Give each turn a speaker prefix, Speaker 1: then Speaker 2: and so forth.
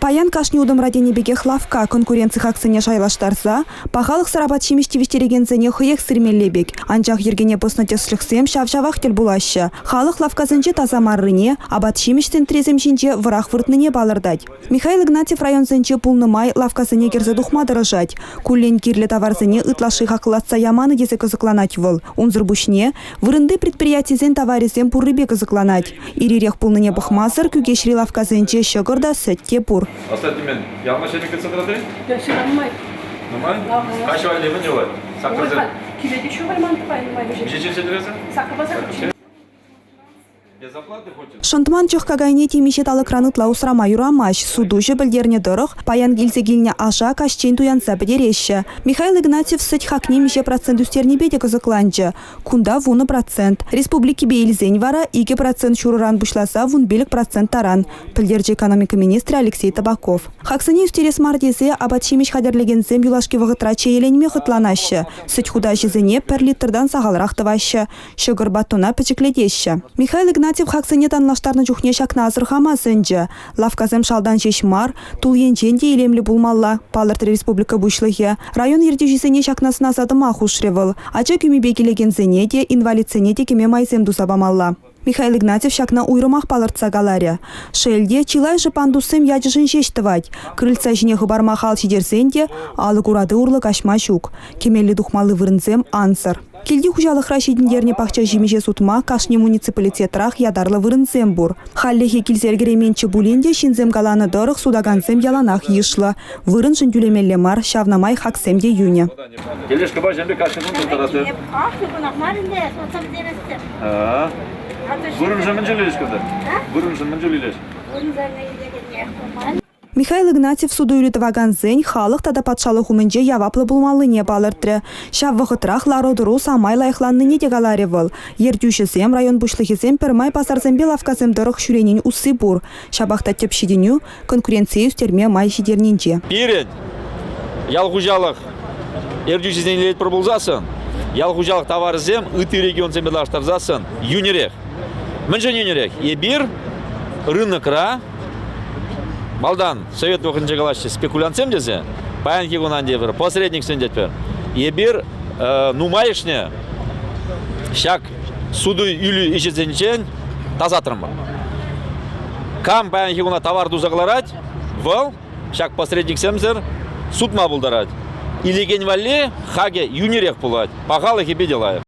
Speaker 1: Паян кашни утӑмра тенӗ пекех лавкка конкуренци хаксене шайлаштарса пахалӑхсӑр апат-ҫимӗҫ тивӗҫтерекенсене хӑех сирмелле пек. Анчах йӗркене пӑснӑ тӗслӗхсем ҫав-ҫавах тӗл пулаҫҫӗ. Халӑх лавккасенче таса маррине, апат-ҫимӗҫ сентрисем ҫинче вӑрах выртнине палӑртать. Михаил Игнатьев районсенче пулнӑ май лавккасене кӗрсе тухма тӑрӑшать. Куллен кирлӗ таварсене ытлашши хаклатса яман-и тесе кӑсӑкланать вӑл. Унсӑр пуҫне вырӑнти предприятисен таварӗсем пуррипе кӑсӑкланать. Ир-ирех пулнине пӑхмасӑр Кӳкеҫри лавккасенче ҫӑкӑр та, сӗт те пур.
Speaker 2: Ассортимент ялма ҫемӗ кӗтсе тӑратӑр-и?
Speaker 3: Нумай.
Speaker 2: Нумай? Каҫ валли мӗн юлать? Саккӑрсем?
Speaker 3: Киле те ҫу валли ман тупай нумай вӗҫет.
Speaker 2: Миҫе чеченресӗр?
Speaker 3: Саккӑрпа саккӑр.
Speaker 1: Шӑнтман чӑх какайне темиҫе талӑкран ытла усрама юрамасть. Сутуҫӑ пӗлтернӗ тӑрӑх, паян килсе килнӗ аша каҫчен туянса пӗтереҫҫӗ. Михаил Игнатьев сӗт хакне миҫе процент ӳстернипе те кӑсӑкланчӗ. Кунта 10%. Республикипе илсен вара 2% ҫурӑран пуҫласа 15% таран, пӗлтерчӗ экономика министрӗ Алексей Табаков. Хаксене ӳстерес мар тесе апат-ҫимӗҫ хатӗрлекенсем юлашки вӑхӑтра чееленме хӑтланаҫҫӗ. Сӗт хутаҫӗсене пӗр литртан сахалрах тӑваҫҫӗ. Ҫӑкӑр-батона пӗчӗклетеҫҫӗ. Михаил Игнатьев хаксене танлаштарнӑ чухне ҫакна асӑрхама сӗнчӗ. Лавккасем шалтан ҫеҫ мар, тул енчен те илемлӗ пулмалла, палӑртрӗ республика Пуҫлӑхӗ. Район ертӳҫисене ҫакна сӑнаса тӑма хушрӗ вӑл. Ача кӳмипе килекенсене те, инвалидсене те кӗме майсем туса памалла. Михаил Игнатьев ҫакна уйрӑмах палӑртса каларӗ. Шел те, чылайӑшӗ пандуссем ячӗшӗн ҫеҫ тӑвать. Крыльца ҫине хӑпарма хал ҫитерсен те алӑк урати урлӑ каҫма ҫук. Кӗмелли-тухмалли вырӑнсем ансӑр. Килти хуҫалӑхра ҫитӗнтернӗ пахча ҫимӗҫе сутма кашни муниципалитетрах ятарлӑ вырӑнсем пур. Хальлӗхе килсе ӗлкӗрейменччӗ пулин те ҫынсем каланӑ тӑрӑх сутакансем яланах йышлӑ. Вырӑншӑн тӳлемелле мар, ҫавна май хаксем те йӳнӗ.
Speaker 2: Тележкӑпа ҫемье кашни кун турттаратӑр.
Speaker 4: Кашни кунах мар ӗнтӗ, сутса пӗтересчӗ.
Speaker 2: Вырӑншӑн мӗн чул илес кунта? Вырӑншӑн мӗн чул илес?
Speaker 4: Вырӑншӑн илекенех пулман.
Speaker 1: Михаил Игнатьев суту-илӳ тӑвакансен халӑх тата патшалӑх умӗнче яваплӑ пулмаллине палӑртрӗ. Ҫав вӑхӑтрах лару-тӑру самай лайӑхланнине те каларӗ вӑл. Ертӳҫӗсем, район пуҫлӑхӗсем пӗрмай пасарсемпе лавккасем тӑрӑх ҫӳренин усси пур. Ҫапах та тӗп ҫитӗнӳ – конкуренцие ӳстерме май ҫитернинче.
Speaker 2: Пирӗн ял хуҫалӑх ертӳҫисене илетпӗр пулсассӑн, ял хуҫалӑх таварӗсем ытти регионсемпе танлаштарсассӑн йӳнӗрех. Мӗншӗн йӳнӗрех? Эпир рынокра Малтан совет вӑхӑтӗнче калаҫҫӗ спекулянтсем тесе, паянхи кун ан тепӗр, посредниксем тетпӗр. Эпир нумайӑшне ҫак суту-илӳ ӗҫӗсенчен тасатрӑмӑр. Кам паянхи куна тавар туса кӑларать, вӑл ҫак посредниксемсӗр сутма пултарать. Илекен валли хакӗ йӳнӗрех пулать, пахалӑхӗ питӗ лайӑх.